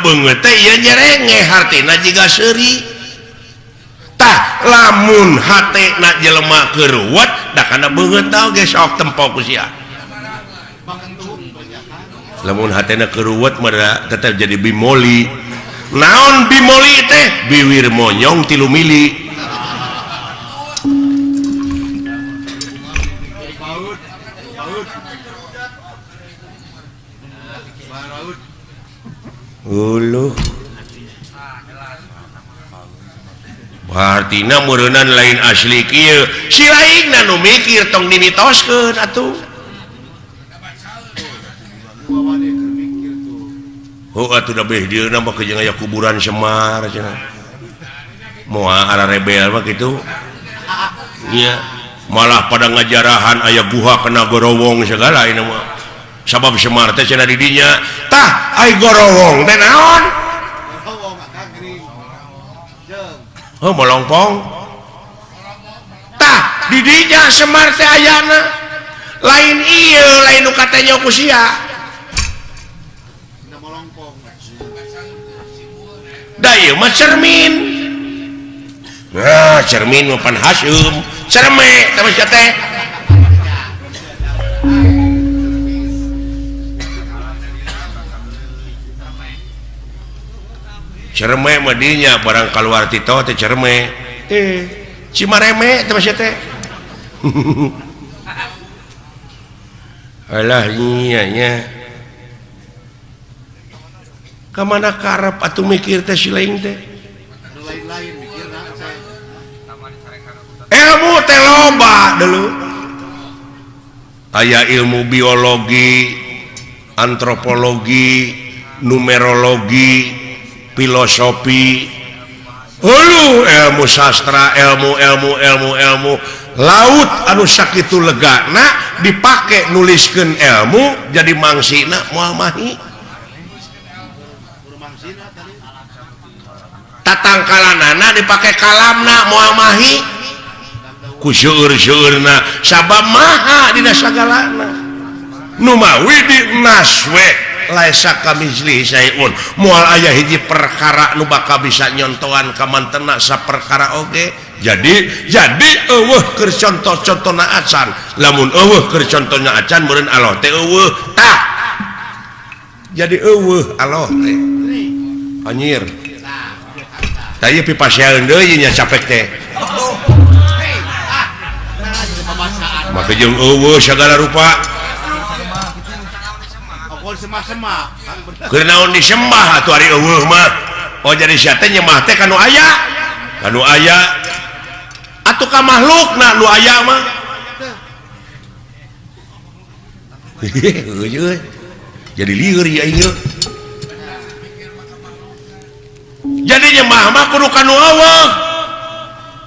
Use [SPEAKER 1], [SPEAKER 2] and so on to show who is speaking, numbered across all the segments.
[SPEAKER 1] Beungeut teh ieu nyerengeh, hartina jiga seuri. Tah, lamun hatena jelema keur ruwet da kana beungeut tah ge sok tempo ku sia. Lamun hatena keur ruwet mah tetep jadi bimoli. Naon bimoli teh? Biwir monyong 3 mili. Uluh. Artina meureunan lain asli kieu. Si lainna nu mikir, tong dimitoskeun atuh. Oh, atuh da beh dieu mah jeung aya kuburan Semar cenah. Moal ara rebel mah kitu. Nya, malah pada ngajarahan aya guha kena gorowong segala ini mah. Sabab Semar teh cenah di dinya. Tah, ai gorowong teh naon? Oh, molongpong. Tah, di dinya Semar teh ayana. Lain ieu, lain nu katanya ku sia. Da ieu mah cermin. Nah, cermin mah pan haseum. Cerme teh mah sia teh. Cerme mah dinya barang kaluar ti teh cerme. Eh, cimareme teh mah sia teh. Alah nya nya. Kamana karep atuh mikir teh si lain teh?
[SPEAKER 2] Lain-lain mikirna.
[SPEAKER 1] Ilmu teh loba dulu. Aya ilmu biologi, antropologi, numerologi, filosofi, hulu ilmu sastra, ilmu ilmu ilmu ilmu laut anu sakitu legana dipake nuliskeun ilmu jadi mangsina moal mahi. Tatangkalanana dipake kalamna moal mahi. Ku seueur-seueurna sabab maha dina sagalana. Nu mawi di naswe laisa kamitslihi syai'un, moal aya hiji perkara nu bakal bisa nyontoan ka mantena saperkara oge. Jadi eueuh keur contoh-contona acan. Lamun eueuh keur contohna acan, meureun Allah teh eueuh. Tah, jadi eueuh Allah teh anjir. Tah, ieu pipasean deui nya, capek teh. Maka jeung eueuh sagala rupa. Keur naon disembah atuh ari eueuh mah? Oh, jadi sia teh nyembah teh kanu aya, kanu aya atuh ka makhlukna nu aya mah. Jadi lieur ya ieu. Jadi nyembah mah kudu kanu eueuh.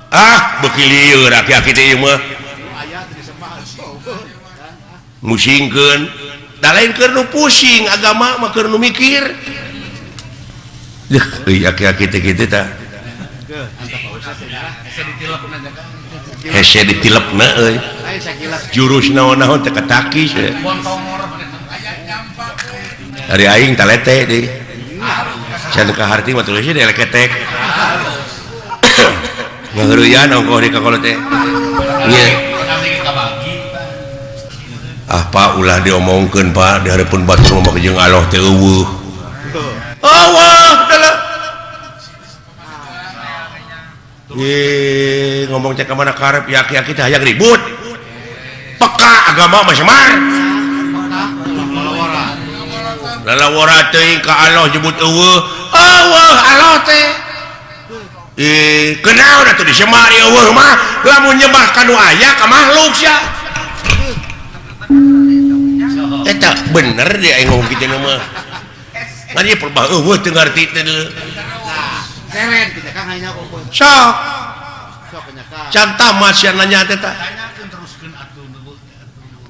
[SPEAKER 1] Ah, beuki lieur aki-aki teh ieu mah. Musingkeun da lain keur nu pusing agama mah, keur nu mikir. Deuh, euy, aki-aki teh kitu tah. Hese ditilepna euy. Jurus naon-naon teh katakis we. Ari aing talete deui. Can ka harti mah tulisnya dieleketek. Ngaheureuyan ongkoh di kakolot teh. Nya. Ah, Pak, ulah diomongkeun, Pak, di hareupeun batur mah jeung Allah teh eueuh. Eueuh dalah. Ye, ngomong cek ka mana karep ya aki-aki teh hayang ribut. Peka agama mah Semar. Lalawara teuing ka Allah nyebut eueuh. Eueuh Allah teh. Eh, kunaon atuh disemar eueuh mah? Lamun nyembah ka nu aya ka makhluk sia. Eta bener dia aing ngomong kitu mah. Ngan ieu perbah eueuh teu ngarti teh deuleu. Sok. Can tamat sia nanya teh tah.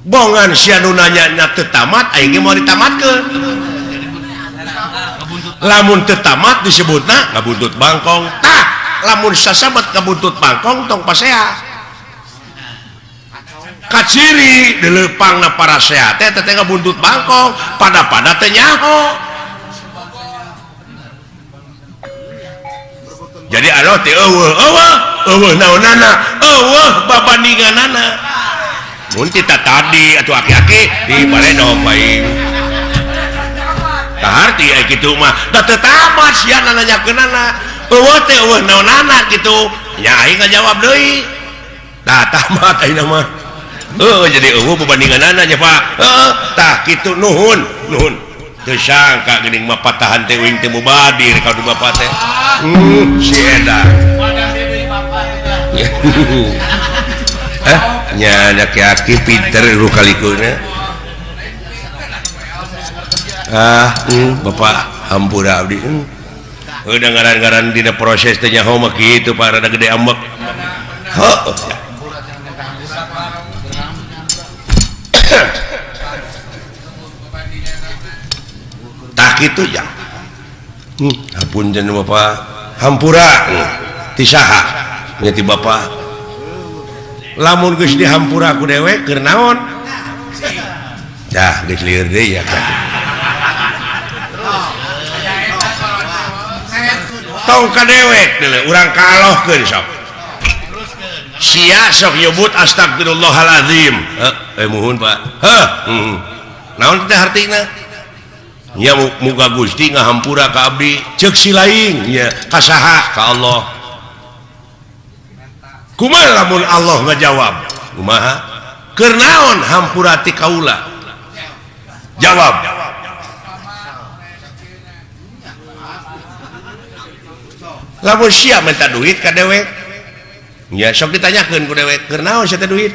[SPEAKER 1] Bongan sia nu nanya nya teu tamat, aing ge moal ditamatkeun. Lamun teu tamat disebutna ngabuntut bangkong. Tah, lamun sasabat ngabuntut bangkong tong pasea. Kaciri dileupangna parasea teh teh ngabuntut bangkong, pada-pada teh nyaho. Jadi Allah teh eueuh eueuh eueuh naonana eueuh babandinganana. Mun tita tadi atuh aki-aki di baledog bae. Kaharti aya kitu mah da teu tamat sia nanyakeunana. Eueuh teh eueuh naonana kitu. Nya aing ngajawab deui. Tah tamat ayeuna mah. Heuh jadi eueuh babandinganana nya Pak. Heuh tah kitu nuhun nuhun. Teu sangka geuning mah patahan teh uing teh mubadir ka du bapak teh. Si edan. Nya aki-aki pinter lu kalikuna. Ah, bapak hampura abdi. Udah ngaran-ngaran dina proses teh nyaho mah kitu Pak rada gede ambek. Heuh. Tah kitu ya. Hapunten bapak. Hampura ti saha nya ti bapak. Lamun geus dihampura ku dewek keur naon? Dah geus lieur deui ya kan. Tong ka dewek deuleu urang kalohkeun sok. Sia sok nyebut astagfirullahalazim. Heuh, muhun Pak. Heuh, naon teh hartina? Nya muga Gusti ngahampura ka abdi ceuk si lain nya ka saha ka Allah. Kumaha lamun Allah ngajawab? Kumaha? Keur naon hampura ti kaula? Jawab. Lamun sia minta duit ka dewek nya sok ditanyakeun ku dewek keur naon sia teh duit?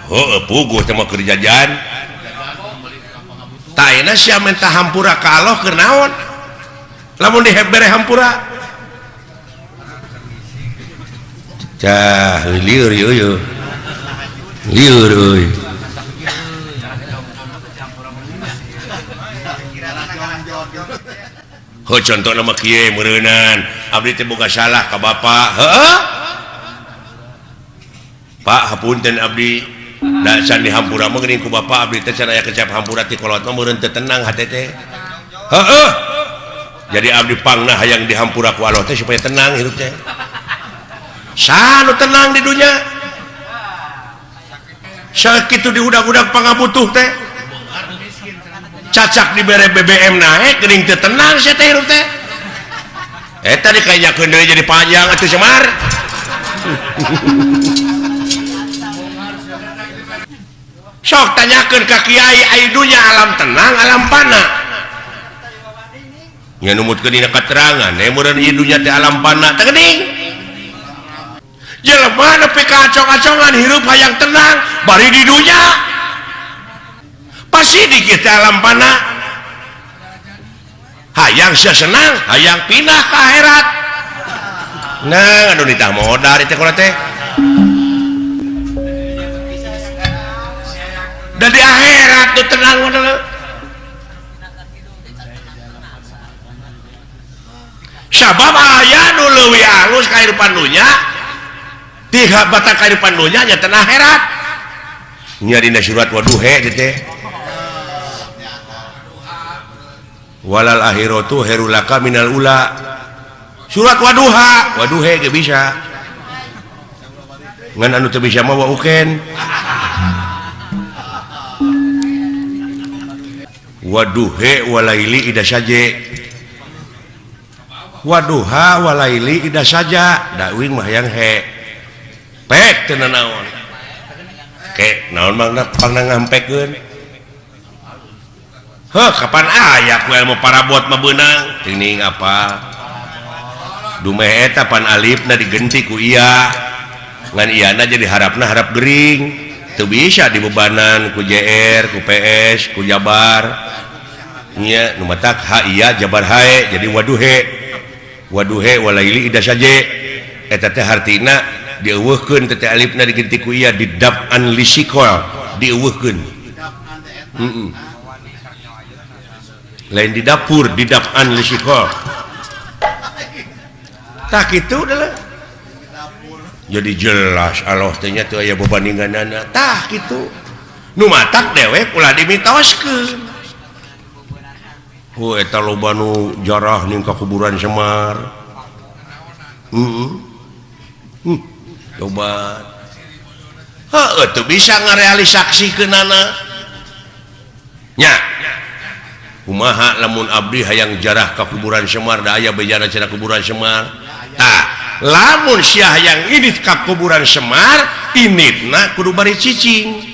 [SPEAKER 1] Heuh puguh teh mah keur jajan. Taena sia minta hampura ka Allah keur naon? Lamun dibere hampura. Cah lieur ieu. Lieur euy. Heuh contona mah kieu meureunan. Abdi teh boga salah ka bapa. Heueuh. Pak hapunten abdi. Da can dihampura mah geuning ku bapa abdi teh can aya kecap hampura ti kolot mah meureun teu tenang hate teh. Heueuh. Jadi abdi pangna hayang dihampura ku Allah teh supaya tenang hirup teh. Saha nu tenang di dunya? Sakitu diudag-udag pangabutuh teh. Cacak dibere BBM naek geuning teu tenang sia teh hirup teh. Eta dikayakeun deui jadi panjang atuh Semar. Sok tanyakeun ka kiai ai dunya alam tenang alam pana. Nya numutkeun dina katerangan meureun ieu dunya teh alam pana teh geuning. Jelema nepi ka acong-acongan hirup hayang tenang bari di dunya. Pasti di kieu teh alam pana. Hayang sia senang, hayang pindah ka akhirat. Nah, anu ditah modar teh kula teh. Dan di akhirat tuh tenang modal. Sabab aya nu leuwih alus kahirupan dunya, tiga batang kahirupan dunya nya tenang akhirat. Nya dina surat waduhe teh. Walal akhiratu khairul laka minal ula. Surat waduha, waduhe ge bisa. Ngan anu teu bisa mah wa uken. Waduhe walaili ida saje. Waduha walaili ida saja. Da uing mah hayang he. Pek teu nanaon. Ke naon mangna pangna ngampekeun. Heuh kapan aya ku ilmu parabot mah beunang? Teuing apa? Dumeh eta pan alifna digenti ku iya. Ngan iyana jadi harapna harap gering. Teu bisa dibebanan ku JR, ku PS, ku Jabar. Nya nu matak ha iya Jabar hae jadi waduhe. Waduhe walaili ida saje. Eta teh hartina dieuweuhkeun teh alifna digenti ku iya didap'an lisikol dieuweuhkeun. Heeh. Lain di dapur didap'an lisikol. Tah kitu adalah. Jadi jelas Allah teh nya teu aya babandinganana. Tah kitu. Nu matak dewek ulah dimitoskeun. Oh eta loba nu jarah ning ka kuburan Semar. Coba. Heuh teu bisa ngarealisaksikeunana. Nya. Kumaha lamun abdi hayang jarah ka kuburan Semar da aya bejana cenah kuburan Semar. Tah, lamun sia hayang indit ka kuburan Semar, inditna kudu bari cicing.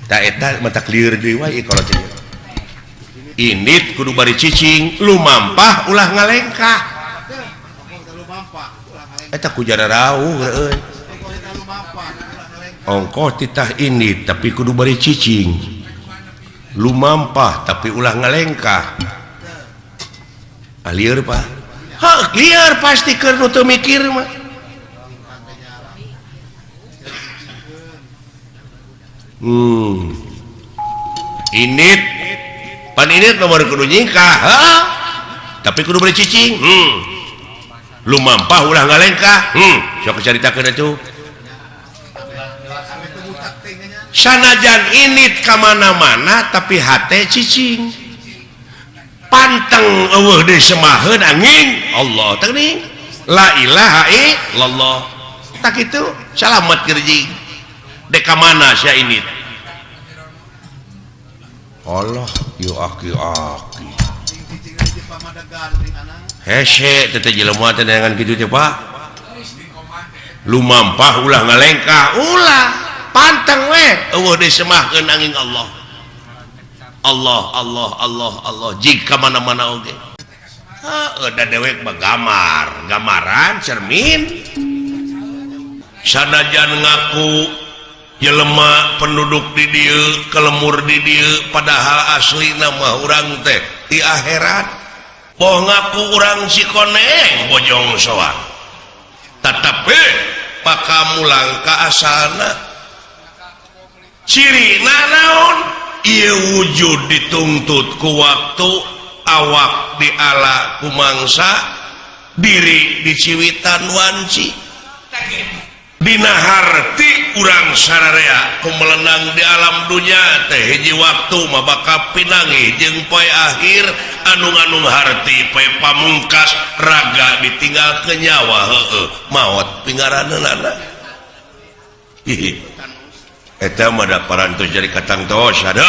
[SPEAKER 1] Tah eta mah lieur deui wae kalau teh. Indit kudu bari cicing, lumampah ulah ngalengkah. Eta ku jara rauh euy. Ongkoh titah indit tapi kudu bari cicing. Lumampah tapi ulah ngalengkah. Ah lieur Pak. Heuh lieur pasti keur nu teu mikir mah. Indit pan indit nomor kudu nyingkah. Heuh. Tapi kudu bari cicing. Lumampah ulah ngalengkah. Sok caritakeun atuh. Sanajan indit ka mana-mana tapi hate cicing. Panteng eueuh deui semaheun angin Allah teh geuning. La ilaha illallah. Tak kitu salamet keur jeung. Dek ka mana sia indit? Allah ieu aki-aki. Hese teh jelema teh dengan kitu teh Pak. Lumampah ulah ngalengkah, ulah panteng we eueuh disemahkeun angin Allah. Allah Allah Allah Allah jika mana-mana oge. Heuh da dewek mah gamar, gambaran cermin. Sanajan ngaku jelema penduduk di dieu, kelemur di dieu padahal aslina mah urang teh di akhirat. Boh ngaku urang Cikoneng Bojong Soang. Tetapi bakal mulang ka asalna. Cirina naon? Ieu wujud dituntut ku waktu, awak diala ku mangsa, diri diciwitan wanci. Dina harti urang sararea ku melenang di alam dunya teh hiji waktu mah bakal pinanggih jeung poe akhir anu nganung harti poe pamungkas raga ditinggal ke nyawa heueuh maot pingaraneunana. Hihi. Eta mah da parantos jadi katang tos ada.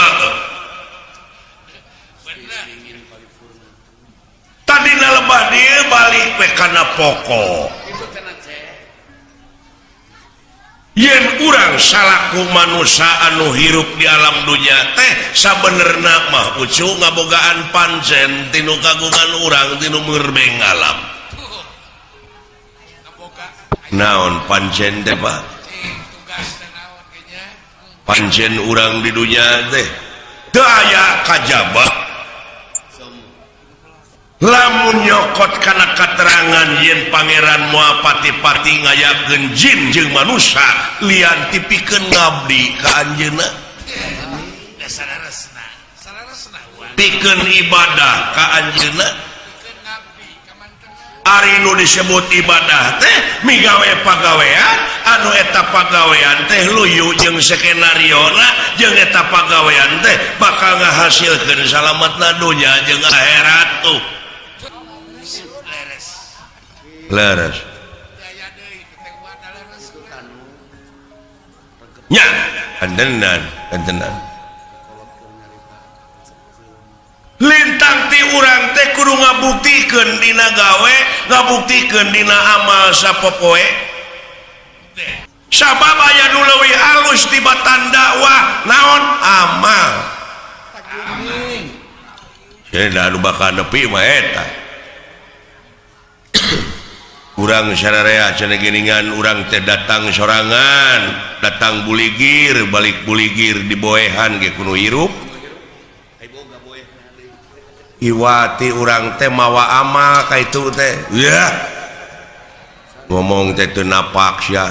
[SPEAKER 1] Tadina lebah dieu balik we kana pokok. Yen urang salaku manusia anu hirup di alam dunya teh sabenerna mah ucu ngabogaan pancen tinu kagungan urang tinu merbeng alam. Naon pancen teh Pak? Pancen urang di dunya teh teu aya kajaba. Lamun nyokot kana katerangan yen pangeran moal pati-pati ngayakeun jin jeung manusia lian tipikeun ngabdi ka anjeunna. Pikeun ibadah ka anjeunna. Ari nu disebut ibadah teh migawe pagawean anu eta pagawean teh luyu jeung skenariona jeung eta pagawean teh bakal ngahasilkeun salametna dunya jeung akhirat tuh. Leres. Nya, antenan, antenan. Lintang ti urang teh kudu ngabuktikeun dina gawe, ngabuktikeun dina amal sapopoe. Sabab aya nu leuwih alus tibatan dakwah naon amal. Cenah anu bakal nepi mah eta. Urang sararea cenah geuningan urang teh datang sorangan, datang buligir, balik buligir diboehan ge kudu hirup. Iwati urang teh mawa amal ka itu teh. Yah. Ngomong teh teu napak sia.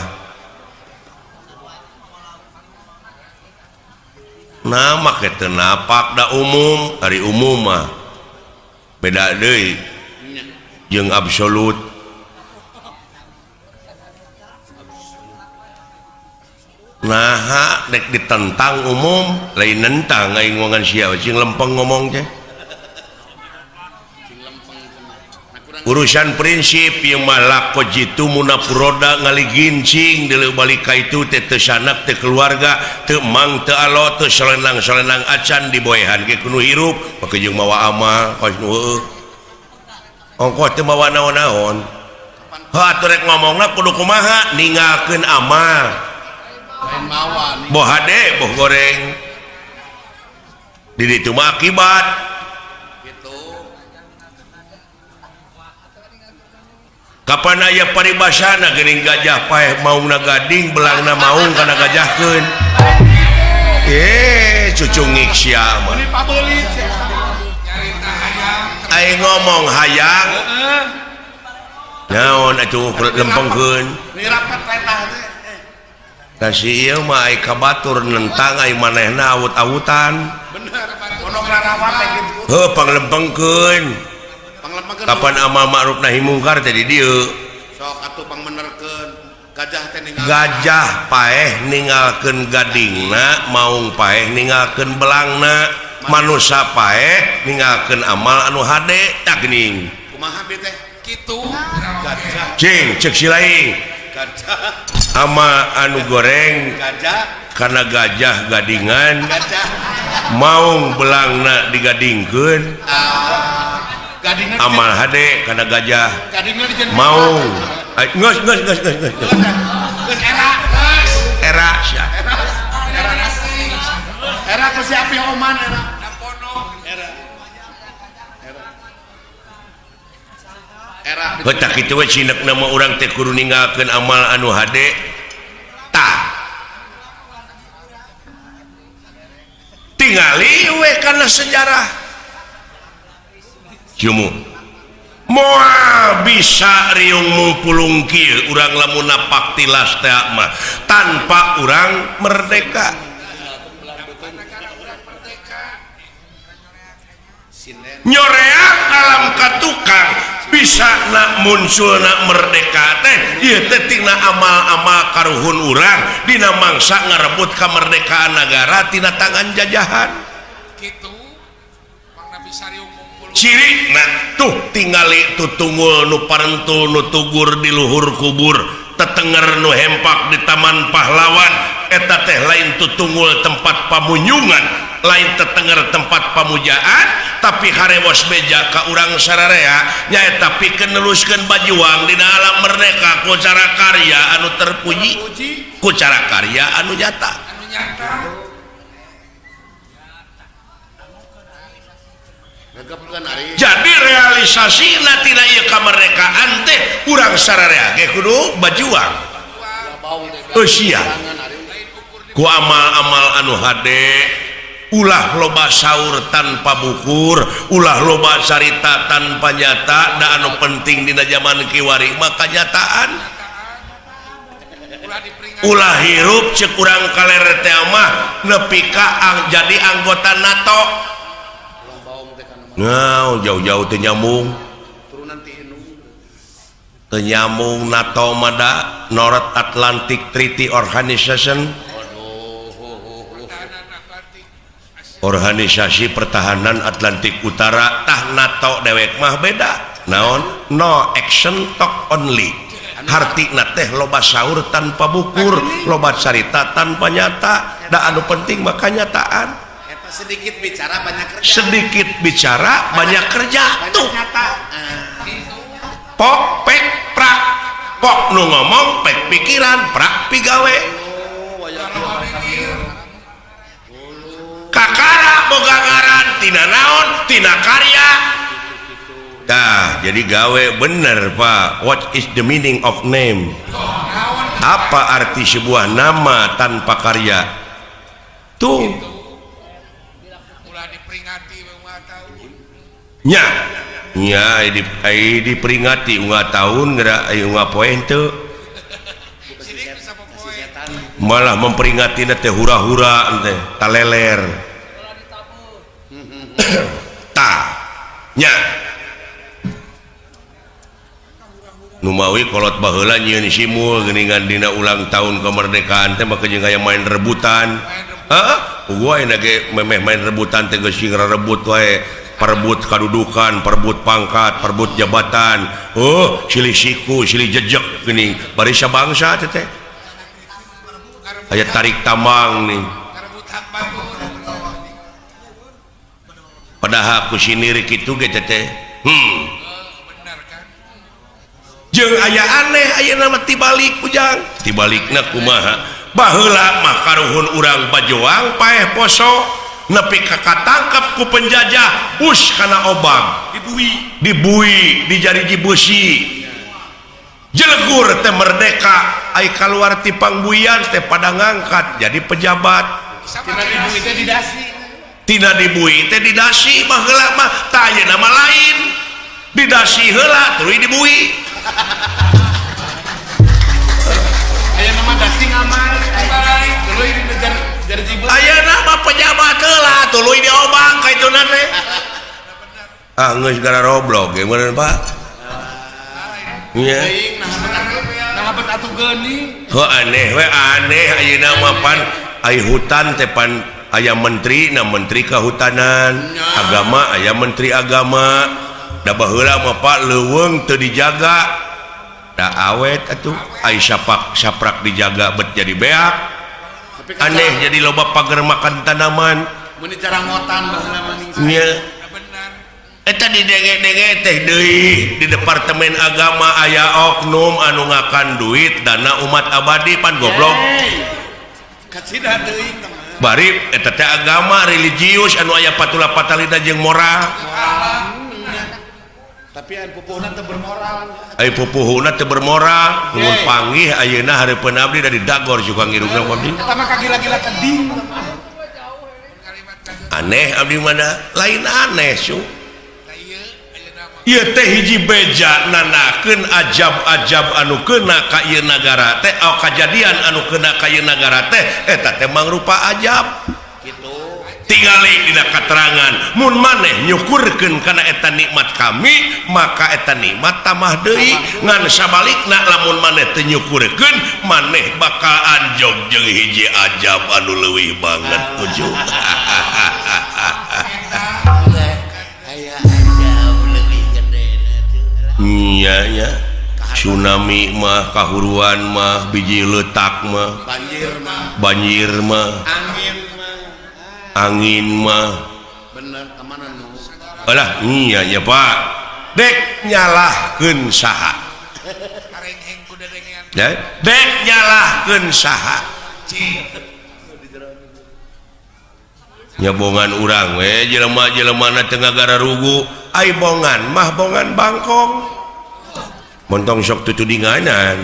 [SPEAKER 1] Nah make teu napak da umum, ari umum mah beda deui jeung absolut. Naha dek ditentang umum lain nentang aing ngomongan sia cing lempeng ngomong teh. Urusan prinsip ieu mah lako jitu munafuroda ngaligincing deuleu balik ka itu teh teu sanak teu keluarga teu mang teu alo teu solenang-solenang acan diboehan ge kudu hirup make jeung mawa amal kos nu heueuh. Ongkoh teu mawa naon-naon. Heuh atuh rek ngomongna kudu kumaha ninggalkeun amal. Boh hade boh goreng. Di ditu mah akibat. Kapan aya paribasana geuning gajah paeh maungna gading belangna maung kana gajahkeun. Cucungik sia mah. Aing ngomong hayang. Naon atuh lempengkeun. Tah si ieu mah ai ka batur nentang ai manehna awut-awutan.
[SPEAKER 2] Bener, ono rarawat teh kitu.
[SPEAKER 1] Heuh panglempengkeun. Kapan amal ma'ruf nahi mungkar teh di dieu.
[SPEAKER 2] Sok atuh pangmenerkeun gajah teh ninggal.
[SPEAKER 1] Gajah paeh ninggalkeun gadingna, maung paeh ninggalkeun belangna, manusa paeh ninggalkeun amal anu hade tah geuning.
[SPEAKER 2] Kumaha bi teh? Kitu. Gajah.
[SPEAKER 1] Cing ceuk si laing.
[SPEAKER 2] Gajah.
[SPEAKER 1] Ama anu goreng
[SPEAKER 2] gajah
[SPEAKER 1] kana gajah gadingan.
[SPEAKER 2] Gajah.
[SPEAKER 1] Maung belangna digadingkeun. Amal hade kana gajah maung geus geus geus geus geus era sia
[SPEAKER 2] era ku si api oman era era era
[SPEAKER 1] heuh tah kitu we cinekna mah urang teh kudu ninggalkeun amal anu hade tah tingali we kana sejarah Jumu moal bisa riung mungpulung kieu urang lamun napak tilas teh mah tanpa urang merdeka. Nyoreang alam katukang bisa nak munculna merdeka teh ieu teh tina amal-amal karuhun urang dina mangsa ngarebut kamerdekaan nagara tina tangan jajahan.
[SPEAKER 3] Kitu mangna bisa riung.
[SPEAKER 1] Ciri nah tuh tingali tutungul nu parentul nu tugur di luhur kubur tetenger nu hempak di taman pahlawan eta teh lain tutungul tempat pamunyungan lain tetenger tempat pamujaan tapi harewos beja ka urang sararea nyaeta pikeun neruskeun bajuang dina alam merdeka ku cara karya anu terpuji ku cara karya anu nyata. Jadi realisasi tina ieu kamerdekaan teh urang sararea ge kudu bajuang. Eusia ku amal-amal anu hade ulah loba saur tanpa bukur, ulah loba carita tanpa nyata, da anu penting dina zaman kiwari mah kanyataan. Ulah hirup ceuk urang kaler teh mah nepi ka jadi anggota NATO. Nah, jauh-jauh teu nyambung. Teu nyambung NATO mah da North Atlantic Treaty Organization. Organisasi Pertahanan Atlantik Utara tah NATO dewek mah beda. Naon? No action talk only. Hartina teh loba saur tanpa bukur, loba carita tanpa nyata. Da anu penting mah kanyataan.
[SPEAKER 2] Sedikit bicara banyak kerja.
[SPEAKER 1] Sedikit bicara banyak kerja.
[SPEAKER 2] Banyak
[SPEAKER 1] tuh.
[SPEAKER 2] Nyata.
[SPEAKER 1] Pok pek prak. Pok nu ngomong pek pikiran, prak pigawe. Kakara boga ngaran tina naon, tina karya. Tah, jadi gawe bener, Pak. What is the meaning of name? Apa arti sebuah nama tanpa karya? Tuh. Nya, nya diperingati unggah tahun geura aya unggah poe henteu. Malah memperingati teh hura-hura teh taleler. Tah, nya. Numawi kolot baheula nyieun simul geuningan dina ulang tahun kemerdekaan teh maka jeung aya main rebutan. Heeh, puguh ayeuna ge memeh main rebutan teh geus sing rebut wae, perebut kadudukan, perebut pangkat, perebut jabatan. Oh, silih siku, silih jejek geuning bari sabangsa teh teh. Aya tarik tambang nih. Padahal ku sinir kitu ge teh. Jeung aya aneh ayeuna mah tibalik ujang. Tibalikna kumaha? Baheula mah karuhun urang bajoang paeh poso nepi ka katangkep ku penjajah bus kana obang dibui dijariji beusi jelegur teh merdeka ai kaluar ti pangbuian teh pada ngangkat jadi pejabat.
[SPEAKER 2] Tina dibui teh didasi.
[SPEAKER 1] Tina dibui teh didasi baheula mah tah ayeuna mah lain didasi heula tuluy dibui.
[SPEAKER 2] Ayeuna mah dasi ngamar tuluy dinejar jariji beusi.
[SPEAKER 1] Ayeuna mah pejabat heula tuluy diobang ka ituna teh. Ah geus gara roblok ge meureun Pak. Nya.
[SPEAKER 2] Nah bet atuh geuning.
[SPEAKER 1] Heuh aneh we aneh ayeuna mah pan ai hutan teh pan aya menteri na menteri kehutanan, agama aya menteri agama. Da baheula mah Pak leuweung teu dijaga. Da awet atuh ai sapak saprak dijaga bet jadi beak. Aneh jadi loba pager makan tanaman.
[SPEAKER 2] Mun dicarangotan baheula mah ning.
[SPEAKER 1] Nya. Eta didenge-denge teh deui di departemen agama aya oknum anu ngakan duit dana umat abadi pan goblok.
[SPEAKER 2] Kacida teuing
[SPEAKER 1] bari eta teh agama religius anu aya patula patalida jeung moral.
[SPEAKER 2] Tapi aya pupuhna teu bermoral.
[SPEAKER 1] Aya pupuhna teu bermoral, mun panggih ayeuna hareupeun abdi da didagor suka ngirungna ku abdi.
[SPEAKER 2] Eta mah kagila-gila keding.
[SPEAKER 1] Aneh abdi mana lain aneh su. Ieu teh hiji beja nanakeun ajab-ajab anu keuna ka ieu nagara teh, oh, kajadian anu keuna ka ieu nagara teh eta teh mangrupa ajab.
[SPEAKER 2] Kitu.
[SPEAKER 1] Tingali dina katerangan mun maneh nyukurkeun kana eta nikmat kami maka eta nikmat tambah deui, ngan sabalikna lamun maneh teu nyukurkeun maneh bakal anjog jeung hiji ajab anu leuwih banget ujung. Iya ya, tsunami mah kahuruan mah biji letak mah banjir mah angin mah
[SPEAKER 2] bener kemana nu
[SPEAKER 1] alah iya ya Pak dek nyalahkeun saha dek nyalahkeun saha nyabongan urang we jelema-jelemana teu ngagararugu ai bongan mah bongan bangkong montong sok tutudinganan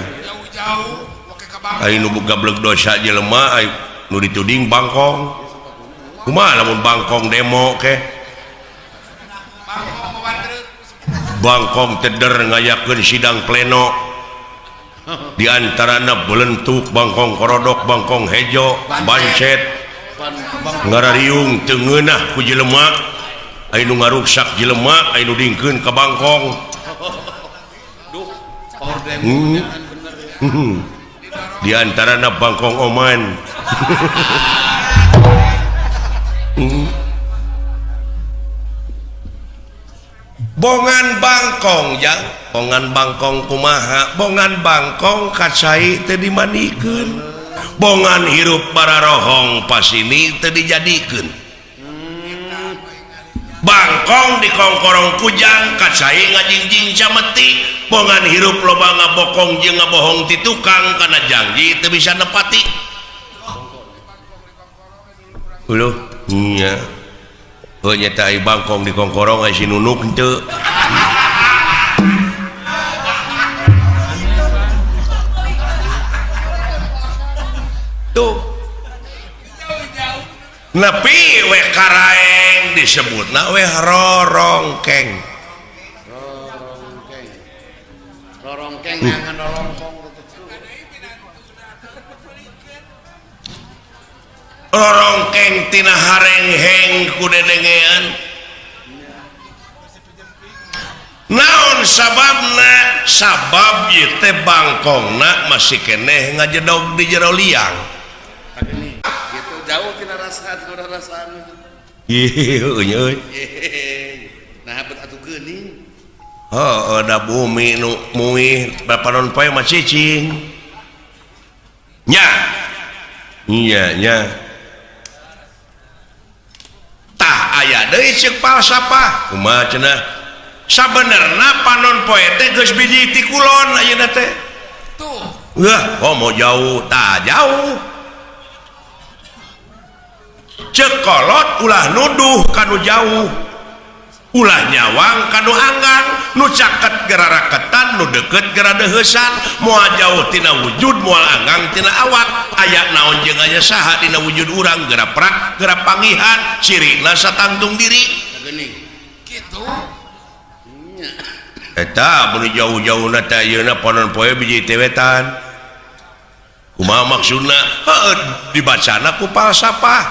[SPEAKER 1] ai nu gablek dosa jelema ai nu dituding bangkong kumaha lamun bangkong demo ke bangkong teder ngayakeun sidang pleno di antarana belentuk bangkong korodok bangkong hejo bancet ngarariung teu ngeunah ku jelema ai nu ngaruksak jelema ai nu dingkeun ka bangkong. Di antarana bangkong oman. Bongan bangkong jang, bongan bangkong kumaha, bongan bangkong kacai teu dimandikeun, bongan hirup bararohong pasini teu dijadikeun. Bangkong dikongkorong kujang kacai ngajingjing cameti, bongan hirup loba ngabokong jeung ngabohong ti tukang kana janji teu bisa nepati. Uluh nya. Heuh nya teh bangkong dikongkorong ai si nunuk henteu. Tuh. Nepi we karaeng disebutna we rorongkeng.
[SPEAKER 2] Rorongkeng. Rorongkeng ngangan rorongkong.
[SPEAKER 1] Rorongkeng tina harengheng ku dedengean. Naon Naon sababna? Sabab ieu teh bangkongna masih keneh ngajedog di jero liang.
[SPEAKER 2] Gitu jauh tina rasa tina rasaan.
[SPEAKER 1] Ih, euy.
[SPEAKER 2] Nah, bet atuh geuning.
[SPEAKER 1] Heeh, da bumi nu muih panon poe mah cicing. Nya. Nya nya. Tah aya deui ceuk falsafah. Kumaha cenah? Sabenerna panon poe teh geus biji ti kulon ayeuna teh.
[SPEAKER 3] Tuh.
[SPEAKER 1] Wah, oh mau jauh, tah jauh. Ceuk kolot ulah nuduh kanu jauh. Ulah nyawang kanu anggang, nu caket gera raketan, nu deket gera deuheusan, moal jauh tina wujud, moal anggang tina awak. Aya naon jeung aya saha dina wujud urang gera prak, gera panggihan, cirina satangtung diri.
[SPEAKER 2] Geuning.
[SPEAKER 3] Kitu.
[SPEAKER 2] Nya.
[SPEAKER 1] Eta mun jauh-jauhna teh ayeuna panon poe biji teh wetan. Kumaha maksudna? Heueuh dibacana ku falsafah.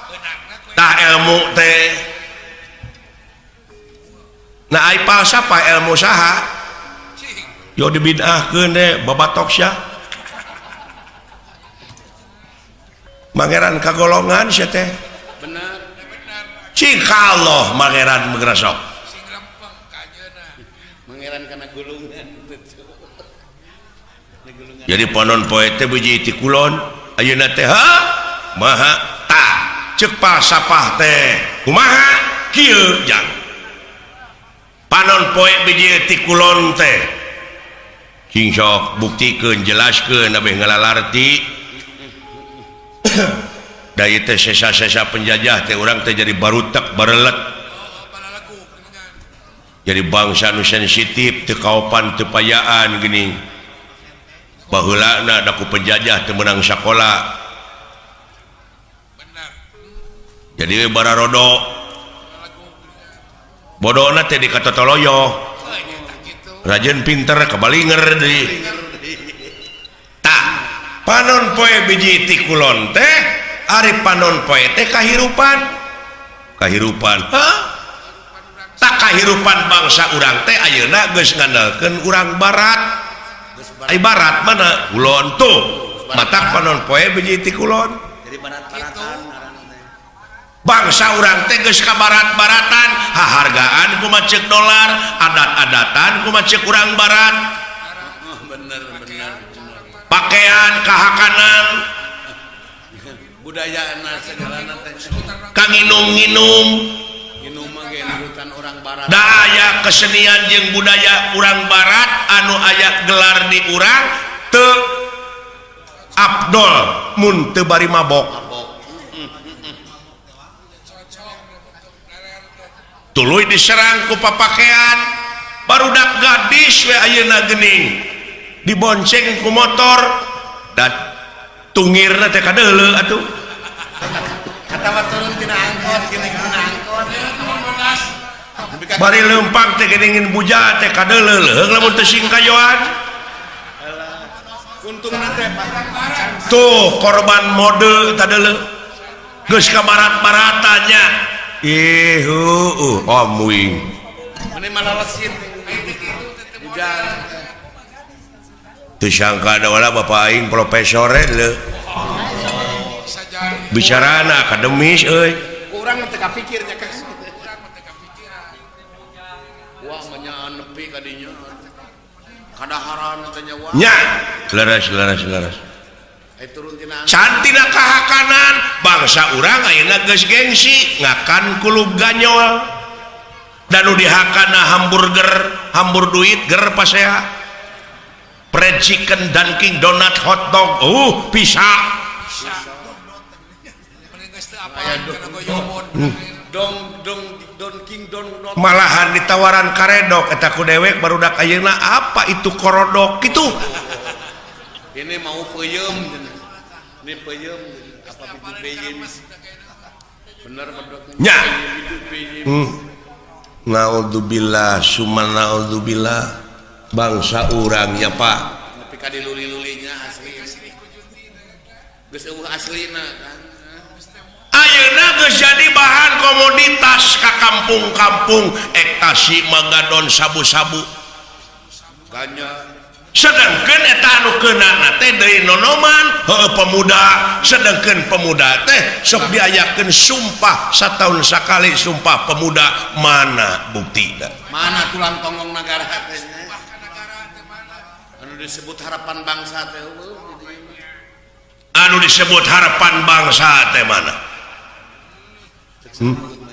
[SPEAKER 3] Beunangna ku
[SPEAKER 1] Tah ilmu teh. Nah ai falsafah ilmu saha?
[SPEAKER 3] Cing.
[SPEAKER 1] Yo dibid'ahkeun deh babatok sia. Mangeran kagolongan sia teh.
[SPEAKER 2] Bener.
[SPEAKER 3] Benar.
[SPEAKER 1] Cing ka Allah mangeran mengresok.
[SPEAKER 3] Sing lempeng ka anjeunna.
[SPEAKER 2] Mangeran kana gulungan. Gulungan.
[SPEAKER 1] Jadi panon poe teh biji ti kulon ayeuna teh ha maha tah ceuk falsafah teh kumaha kieu jang panon poe biji ti kulon teh cing sok buktikeun jelaskeun abeh ngalalarti da ieu teh sesa-sesa penjajah teh urang teh jadi barutek barelet
[SPEAKER 3] Balalagu geuningan.
[SPEAKER 1] Jadi bangsa nu sensitif teu kaopan teu payaan geuning. Baheulana da ku penjajah teu meunang sakola.
[SPEAKER 3] Benar.
[SPEAKER 1] Jadi bararodo
[SPEAKER 3] Balalagu geuningan.
[SPEAKER 1] Bodona teh dikatotoloyo.
[SPEAKER 3] Heuh nya tah kitu.
[SPEAKER 1] Rajin pinter kebalinger deui. Tah panon poe biji ti kulon teh ari panon poe teh kahirupan. Kahirupan. Hah? Tak kahirupan bangsa urang teh ayeuna geus ngandalkeun urang barat. Ai barat mana? Kulon tuh. Matak panon poe biji ti kulon.
[SPEAKER 2] Jadi barat-baratan ngaranna teh.
[SPEAKER 1] Bangsa urang teh geus ka barat-baratan, hahargaan kumaha ceuk dolar, adat-adatan kumaha ceuk urang barat.
[SPEAKER 2] Oh, bener bener bener.
[SPEAKER 1] Pakaian kahakanan,
[SPEAKER 2] Budayana segalana teh.
[SPEAKER 1] kanginum-nginum,
[SPEAKER 2] Nginum mah ge nurutan orang barat.
[SPEAKER 1] Da aya kesenian jeung budaya urang barat anu aya gelar di urang teu abdol mun teu bari mabok.
[SPEAKER 2] Mabok.
[SPEAKER 1] Tuluy diserang ku papakean barudak gadis we ayeuna geuning dibonceng ku motor dan tungirna teh kadeuleu atuh.
[SPEAKER 2] Kata turun tina angkot geuning tina angkot.
[SPEAKER 1] Bari leumpang teh geuning buja teh kadeuleu leuheung lamun teu singkayoan.
[SPEAKER 2] Untungna teh Pak.
[SPEAKER 1] Tuh korban mode tadeuleu geus ka barat-baratannya. Ih heueuh om wing.
[SPEAKER 2] Meni malalesit bujang.
[SPEAKER 1] Teu sangka da wala bapak aing profesor leuh.
[SPEAKER 3] Bisa jadi.
[SPEAKER 1] Bicarana akademis euy.
[SPEAKER 2] Kurang teu kapikir nya kan.
[SPEAKER 3] Urang mah teu kapikiran.
[SPEAKER 2] Wah mah nepi ka dinya. Kadaharan teh nya wah.
[SPEAKER 1] Nya, leres leres leres.
[SPEAKER 2] Ai turun tina angkot.
[SPEAKER 1] Cantina kahakanan bangsa urang ayeuna geus gengsi ngakan kulub ganyol. Dan nu dihakana hamburger, hambur duit ger pasea. Fried chicken, Dunkin Donut, hot dog, bisa.
[SPEAKER 3] Bisa. Mending geus teu apal kana goyobon.
[SPEAKER 2] Dong dong don king don don.
[SPEAKER 1] Malahan ditawaran karedok eta ku dewek barudak ayeuna apa itu korodok kitu.
[SPEAKER 2] Ini mau peuyeum cenah. Ini peuyeum apa itu peuyeum. Bener bedok.
[SPEAKER 1] Nya.
[SPEAKER 2] Itu peuyeum.
[SPEAKER 1] Naudzubillah summa naudzubillah bangsa urang ya Pak.
[SPEAKER 2] Nepi ka diluli-lulinya asli. Geus eueuh aslina kan.
[SPEAKER 1] Ayeuna geus jadi bahan komoditas ka kampung-kampung, ekstasi, magadon, sabu-sabu. Sedangkan eta anu keuna teh deui nonoman heueuh pemuda, sedangkan pemuda teh sok diayakeun sumpah satahun sakali sumpah pemuda, mana buktina?
[SPEAKER 2] Mana tulang tonggong nagara teh? Anu disebut harapan bangsa teh
[SPEAKER 1] Anu disebut harapan bangsa teh mana?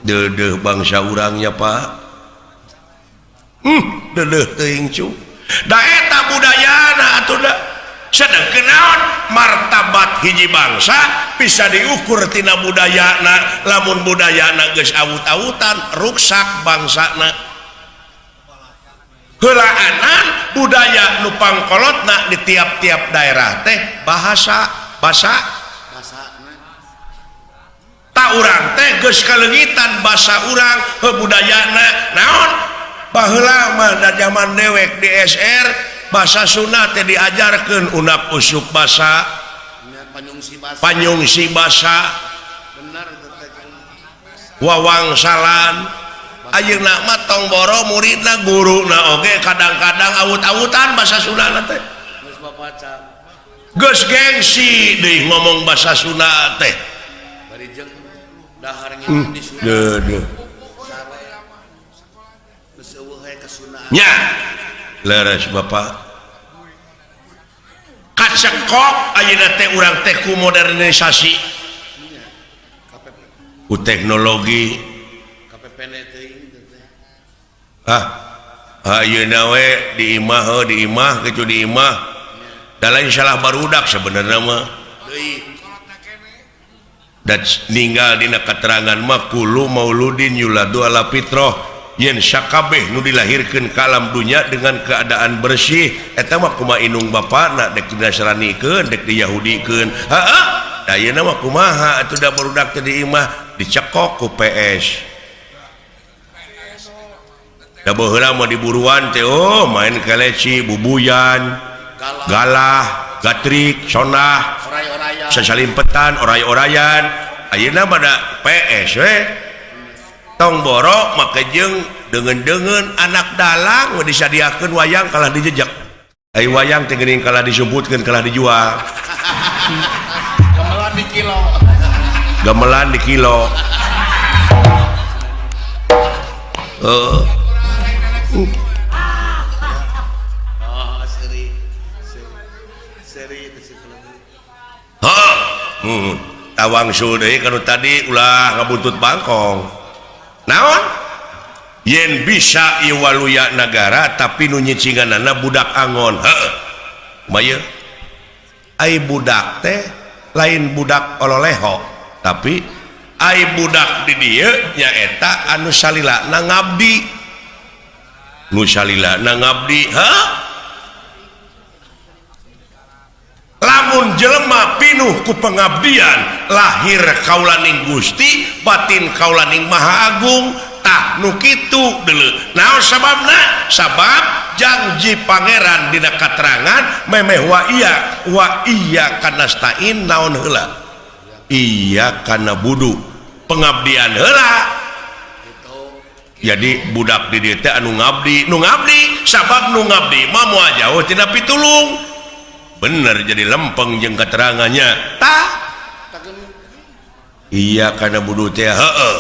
[SPEAKER 1] Deudeuh bangsa urangnya Pak. Deudeuh teuing cu. Da eta budayana atuh da. Sedengkeun naon martabat hiji bangsa bisa diukur tina budayana, lamun budayana geus awut-awutan ruksak bangsana. Heulaanan budaya nu pangkolotna di tiap-tiap daerah teh bahasa basa tak urang teh geus kaleungitan basa urang heuh budayana naon baheula mah da zaman dewek di SR bahasa Sunda teh diajarkeun unak usuk basa panyungsi basa wawangsalan. Ayeuna mah tong boro muridna guruna oge kadang-kadang awut-awutan bahasa Sunda teh geus gengsi deui ngomong bahasa Sunda teh. Deudeuh nya leres Bapak kacekok ayeuna teh urang teh ku modernisasi ku teknologi. Ah ayeuna we di imah heuh di imah kitu di imah da lain salah barudak sebenarnya mah da ninggal dina keterangan mah kullu mauludin yuladu ala fitrah yen sakabeh nu dilahirkeun ka alam dunya dengan keadaan bersih eta mah kumaha indung bapana dek dinasranikeun dek diyahudikeun. Heeh da ayeuna mah kumaha atuh da barudak teh di imah dicekok ku PS da baheula mah diburuan teh oh main keleci bubuyan galah gatrik sonah sasalimpetan oray-orayan. Ayeuna mah da PS we tong boro make jeung deungeun-deungeun anak dalang we disadiakeun wayang kalah dijejak. Ai wayang teh geuning kalah disumputkeun kalah dijual.
[SPEAKER 2] Gamelan di kilo.
[SPEAKER 1] Gamelan di kilo. Heeh.
[SPEAKER 2] Oh, seri. Seri itu sih.
[SPEAKER 1] Heeh. Tawangsul deui kanu tadi ulah ngabuntut bangkong. Naon yen bisa ieu waluya nagara tapi nu nyicinganana budak angon. Heeh maya ai budak teh lain budak ololeho tapi ai budak di dieu nyaeta anu salilana ngabdi nu salilana ngabdi. Heuh lamun jelema pinuh ku pengabdian lahir kaulaning Gusti batin kaulaning Maha Agung tah nu kitu deuleu. Naon sababna? Sabab janji pangeran dina katerangan memeh wa iya kanastain naon heula iya kana budu pengabdian heula. Jadi budak di dieu teh anu ngabdi nu ngabdi sabab nu ngabdi mah moal jauh tina pitulung. Bener jadi lempeng jeung keterangannya tah iya kana budu teh heueuh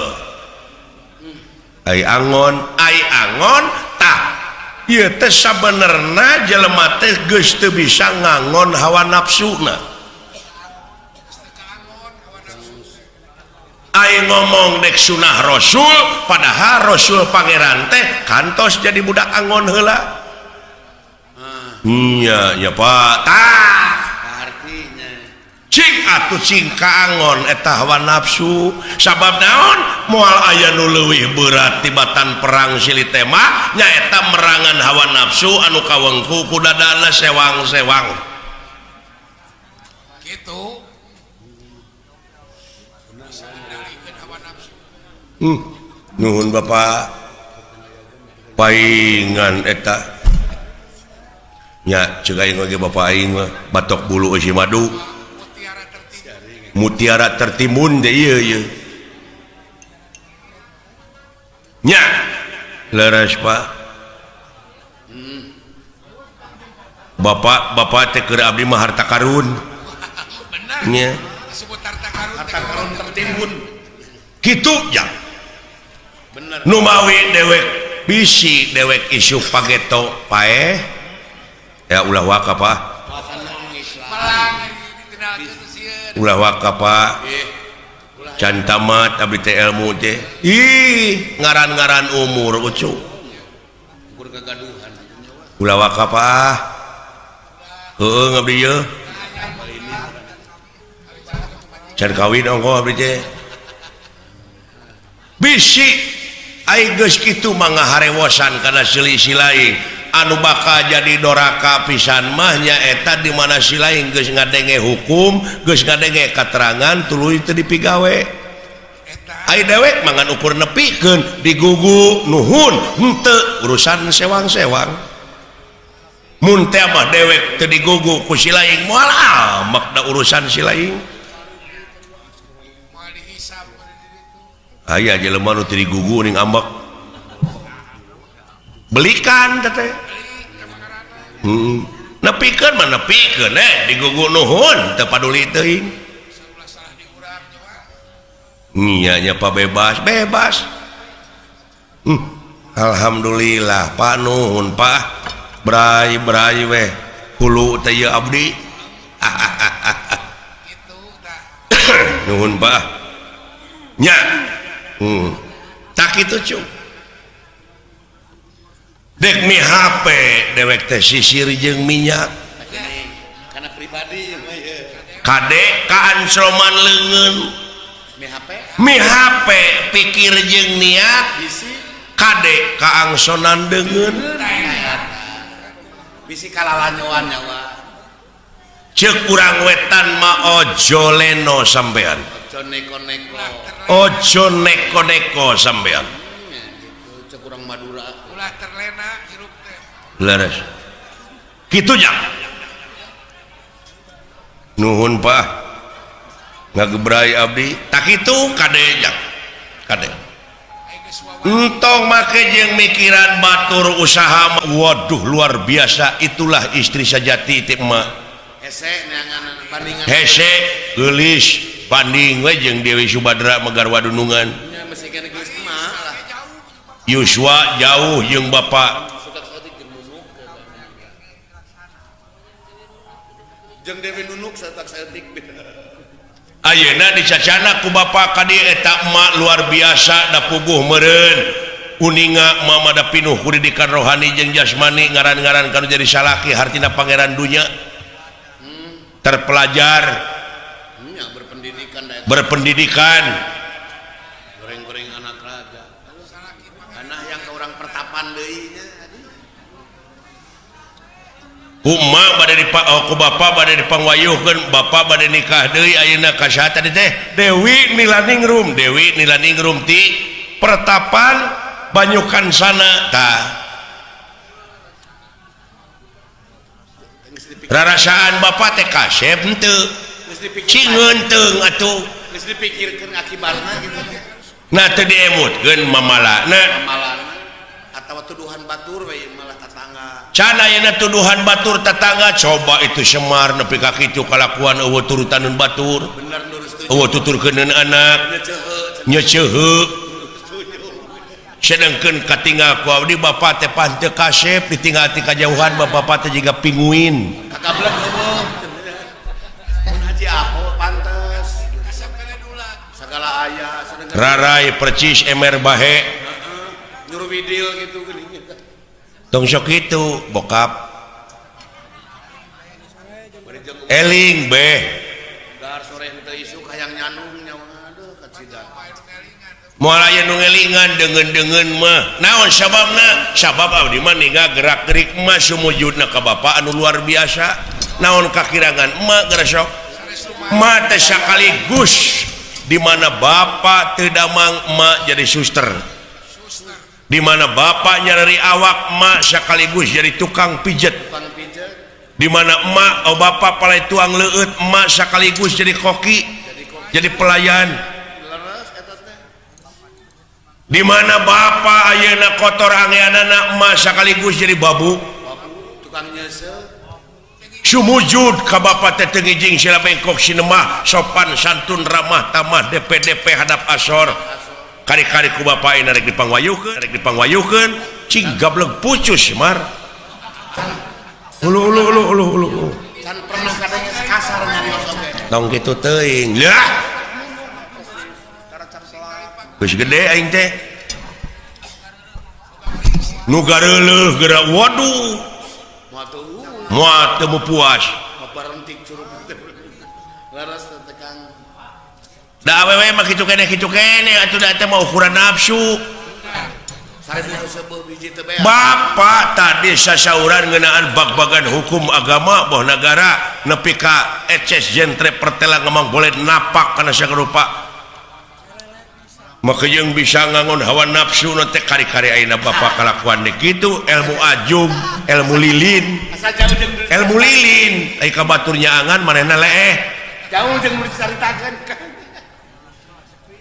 [SPEAKER 1] ai angon tah ieu teh sabenerna jelema teh geus teu bisa ngangon hawa nafsuna. Ai ngomong dek sunah rasul padahal rasul pangeran teh kantos jadi budak angon heula. Iya ya Pak tah
[SPEAKER 2] artinya
[SPEAKER 1] cing atuh cing kaangon eta hawa nafsu sabab naon moal aya nu leuwih berat tibatan perang silih tema nyaeta merangan hawa nafsu anu kawengku ku dadana sewang-sewang
[SPEAKER 3] kitu.
[SPEAKER 1] Nuhun Bapak paingan eta nya ceuk aing oge Bapak aing mah batok bulu eusi madu mutiara tertimbun teh ieu ieu nya leres Pak. Bapak-bapak teh keur abdi mah harta karun.
[SPEAKER 3] Benar.
[SPEAKER 1] Nya.
[SPEAKER 3] Disebut harta karun.
[SPEAKER 2] Harta karun tertimbun.
[SPEAKER 1] Kitu ja.
[SPEAKER 2] Bener.
[SPEAKER 1] Nu mawi dewek bisi dewek isuk pageto paeh. Ya ulah waka Pak. Ulah waka Pak. Can tamat abdi teh ilmu teh. Ih, ngaran-ngaran umur ucu.
[SPEAKER 2] Ukur kagaduhan.
[SPEAKER 1] Ulah waka Pak. Heueuh abdi ieu. Can kawin ongko abdi teh. Bisi ai geus kitu mah ngaharewosan kana selisih lain anu bakal jadi doraka pisan mah nyaeta di mana si lain geus ngadenge hukum geus ngadenge katerangan tuluy teu dipigawe. Ai dewek mah ngan ukur nepikeun digugu nuhun henteu urusan sewang-sewang. Mun teh mah dewek teu digugu ku si lain moal amak da urusan si lain. Aya jelema nu teu digugu ning ambek belikan teh. Nepikeun mah nepikeun digugu nuhun teu paduli teuing. Nya nya Pak bebas bebas. Alhamdulillah Pak nuhun Pak. Bray bray weh hulu teh ieu abdi. Nuhun Pak. Nya. Tak kitu cu. Dek mi HP dewek teh sisir jeung minyak.
[SPEAKER 2] Karena pribadi
[SPEAKER 1] kade kaan sloman leungeun. Mi HP pikir jeung niat kade kaangsonan deungeun.
[SPEAKER 2] Bisi kalalanyoan nyawa.
[SPEAKER 1] Ceuk urang wetan mah ojo leno sampean.
[SPEAKER 2] Ojo neko-neko.
[SPEAKER 1] Ojo neko-neko sampean.
[SPEAKER 2] Gitu, ceuk urang Madura.
[SPEAKER 3] Ulah terlena hirup teh.
[SPEAKER 1] Leres. Kitu nya. Nuhun Pak. Ngagebrai abdi. Tak kitu kade nya. Kade. Entong make jeung mikiran batur usaha. Waduh luar biasa, itulah istri sejati teh emak.
[SPEAKER 2] Hese neangan bandingan.
[SPEAKER 1] Hese geulis banding we jeung Dewi Subadra megar wadunungan.
[SPEAKER 2] Nya mesti kana geulis emak lah.
[SPEAKER 1] Yuswa jauh jeung bapak.
[SPEAKER 2] Jeung Dewi Nunuk satak saeutik.
[SPEAKER 1] Ayeuna dicacana ku bapak ka dieu eta emak luar biasa da puguh meureun. Uninga mama da pinuh ku didikan rohani jeung jasmani ngaran-ngaran kanu jadi salaki hartina pangeran dunya. Terpelajar,
[SPEAKER 2] berpendidikan,
[SPEAKER 1] berpendidikan,
[SPEAKER 2] goreng-goreng anak raja, anak yang ke orang pertapan deui nya.
[SPEAKER 1] Ku emak bade ku bapak bade dipangwayuhkeun, bapak bade nikah deui ayeuna ka saha tadi teh? Dewi Nilaningrum, Dewi Nilaningrum ti pertapan Banyukan sana tah. Rarasaan bapak teh kasep henteu. Cingeun teung atuh.
[SPEAKER 2] Geus dipikirkeun akibatna gitu.
[SPEAKER 1] Nah teu diemutkeun mamalana.
[SPEAKER 2] Mamalana atawa tuduhan batur we malah tetangga.
[SPEAKER 1] Can ayeuna tuduhan batur tetangga coba itu Semar nepi ka kitu kalakuan eueuh turutaneun batur.
[SPEAKER 2] Bener lurus tujuh.
[SPEAKER 1] Eueuh tuturkeuneun anak. Nyeceuheu. Sedangkeun katinggal ku abdi bapak teh pan teu kasep ditinggal ti kajauhan bapak teh jiga pinguin.
[SPEAKER 2] Kakablek eueuh. Mun haji apo pantes. Sagala aya sadengar.
[SPEAKER 1] Rarai percis emer bahe.
[SPEAKER 2] Heeh. Nyuruh widil gitu geuning.
[SPEAKER 1] Tong sok kitu bokap. Eling beh.
[SPEAKER 2] Dar sore henteu isuk hayang nyanung nyawa aduh kacida.
[SPEAKER 1] Moal aya nu ngelingan deungeun-deungeun mah. Naon sababna? Sabab abdi mah ninggal gerak-gerik mah sumujudna ka bapa anu luar biasa. Naon kakirangan emak geura sok. Emak teh sakaligus di mana bapa teu damang emak jadi suster. Di mana bapak nyari awak emak sekaligus jadi tukang pijet. Di mana emak oh bapak palai tuang leueut emak sekaligus jadi koki, jadi pelayan. Di mana bapak ayeuna kotor angeanana emak sekaligus jadi babu.
[SPEAKER 2] Tukang nyeuseuh.
[SPEAKER 1] Sumujud ka bapa teh teu ngijing sila bengkok sinemah sopan santun ramah tamah DPDP hadap asor. Kari-kari ku bapa ayeuna rek dipangwayuhkeun cing gablek pucus mar. Ulu ulu ulu ulu ulu.
[SPEAKER 2] Can pernah kadang kasar nyarios oge.
[SPEAKER 1] Tong kitu teuing. Lah. Geus gede aing teh. Nu gareuleuh geura waduh. Moal teu puas.
[SPEAKER 2] Laras teh Kang.
[SPEAKER 1] Da awewe mah kitu keneh atuh da teh mah ukuran nafsu. Bapak tadi sasauran ngeunaan bag-bagan hukum agama boh nagara nepi ka eces jentre pertela ngemang boleh napak kana sarupa. Maka jeung bisa ngangon hawa nafsu nu teh kari-kari ayeuna bapak kalakuan deui kitu ilmu ajub, ilmu lilin. Ilmu lilin ai ka batur nyaangan manehna leeh.
[SPEAKER 2] Jauh jeung nu dicaritakeun.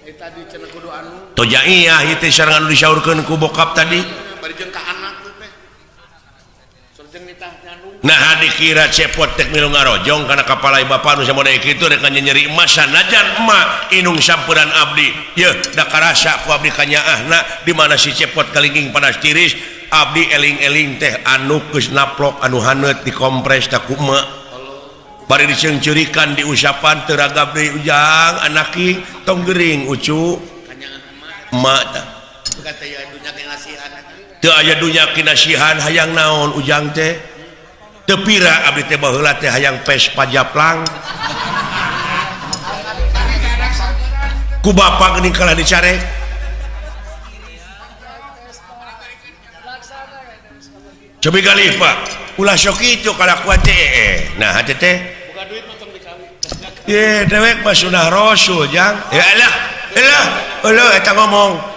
[SPEAKER 2] Eta tadi cenah kudu anu.
[SPEAKER 1] Tojaiyah ieu teh sareng anu disaurkeun ku bokap tadi.
[SPEAKER 2] Bari jeung ka anak teh. Sareng nitah nyandung.
[SPEAKER 1] Nah dikira cepot tek milu ngarojong kana kapalai bapa nu samode kitu rek nyeri emas sanajan emak inung samperan abdi. Yeuh da karasa ku abdi kanyaahna di mana si cepot kalingking panas tiris abdi eling-eling teh anu geus naplok anu haneut dikompres ta ku emak. Bari diceungceurikan diusapan teu ragab deui ujang anaki tong gering ucu. Emak tah. Teu aya dunya kinasihan hayang naon ujang teh. Teu pira abdi teh baheula teh hayang Vespa japlang. Ku bapa geuning kalah dicarek. Cobi galih Pak, ulah sok kitu kalakuan teh. Nah hate teh.
[SPEAKER 2] Buka duit mah tong dikawin.
[SPEAKER 1] Ye dewek mah sunah rasul jang. Ya elah, elah, euleuh eta ngomong.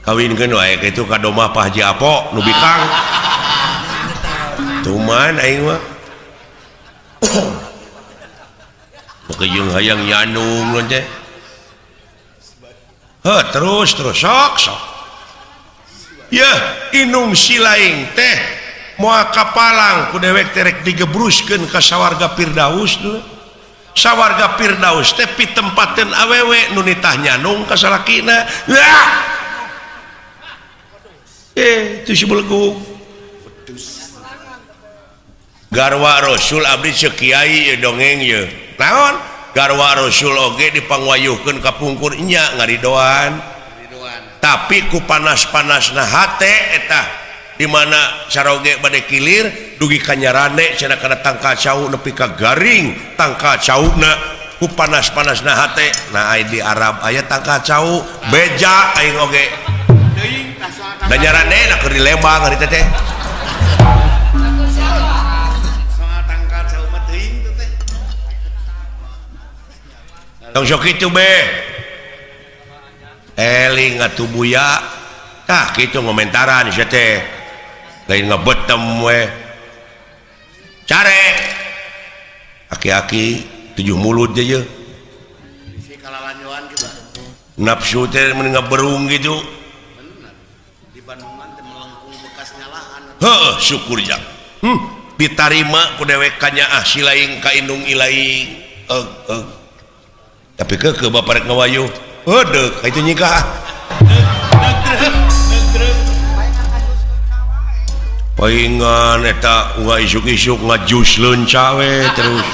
[SPEAKER 1] Kawinkeun wae kitu ka domah Pak Haji Apo nu bikang. Tuman aing mah. Poke jeung hayang nyandung teh. Heuh terus terus sok sok. Yeuh inung silaing teh moal kapalang ku dewek teh rek digebruskeun ka sawarga Firdaus dulu. Sawarga Firdaus teh pitempateun awewe nu nitah nyandung ka salakina. Wah! Itu si belegug. Garwa Rasul abdi ceuk kiai ieu dongeng ieu. Naon? Garwa Rasul oge dipangwayuhkeun ka pungkur nya ngaridoan. Tapi ku panas-panasna hate eta di mana saroge bade kilir dugi ka nyarane cenah kana tangkal cau nepi ka garing tangkal cauna ku panas-panasna hate. Nah ai di Arab aya tangkal cau beja aing oge. Da nyarane na keur di Lembang hari teh teh.
[SPEAKER 2] Soal tangkal cau mah teuing teh.
[SPEAKER 1] Tong sok kitu be. Eling atuh buya. Tah kitu ngomentaran sia teh. Lain ngebetem we. Care. Aki-aki 7 mulut je ye.
[SPEAKER 2] Bisi kalalanjoan kitu.
[SPEAKER 1] Nafsu teh mun ngaberung gitu. Heuh syukur jang. Ditarima ku dewek kanyaah silaing ka indung ilaing. Tapi keukeuh bapa rek ngawayuh. Heuh deuk ka itu nyikah. Paingan eta unga isuk-isuk ngajus leunca we terus.